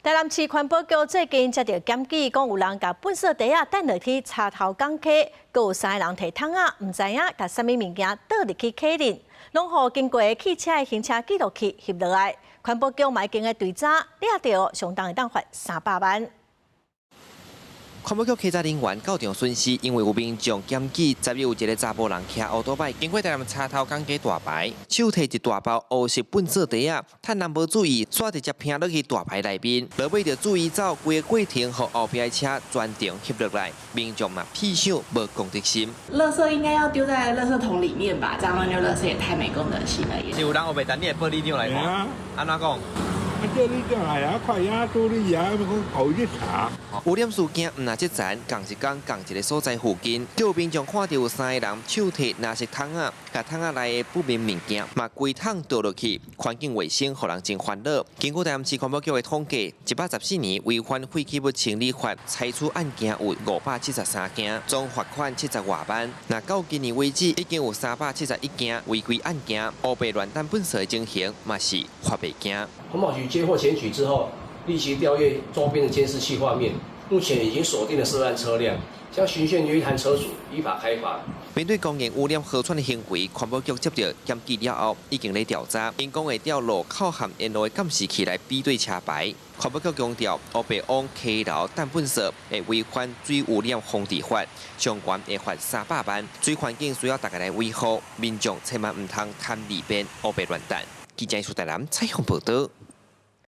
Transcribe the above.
台南市環保局最近接著檢舉，講有人共糞埽袋仔擲落去柴頭港溪，閣有三个人提桶仔，毋知影共啥物物件倒入去溪裡，攏予經過汽車的行車記錄器翕落來。環保局嘛已經咧追查，掠著上重會當罰300萬。環保局稽查人員到場巡視，因為有民眾檢舉，10日有一个查埔人騎歐多擺經過台南柴頭港街大排，手提一大包烏色糞埽袋仔，趁人無注意，煞直接拚落去大排內面，落尾著注意走，規个過程予後壁的車全程翕落來，民眾嘛屁想無公德心。垃圾應該要丟在垃圾桶裡面吧？這樣亂丟垃圾也太沒公德心了。是有人烏白擲你的玻璃廠來看，按怎講？啊，叫你轉來啊，快啊，處理啊，講後日查。污染事件毋但這層，仝一工仝一个所在附近，就有民眾看著有三个人手提藍色桶仔，共桶仔內的不明物件嘛規桶倒落去，環境衛生予人真煩惱。根據台南市環保局的統計，114年違反廢棄物清理法採取案件有573件，總罰款70外萬。若到今年為止，已經有371件違規案件，烏白亂擲糞埽的情形嘛是罰袂驚。環保局接獲檢舉之後，立即調閱周邊的監視器畫面，目前已經鎖定了涉案車輛，將循線約談車主，依法開罰。面對公然污染河川的行為，環保局接著檢舉了後，已經咧調查，𪜶講會調路口和沿路的監視器來比對車牌。環保局強調，烏白往溪流擲糞埽會違反水污染防治法，上懸會罰300萬。水環境需要大家來維護，民眾千萬毋通貪利便，烏白亂擲。記者蘇台南採訪報導。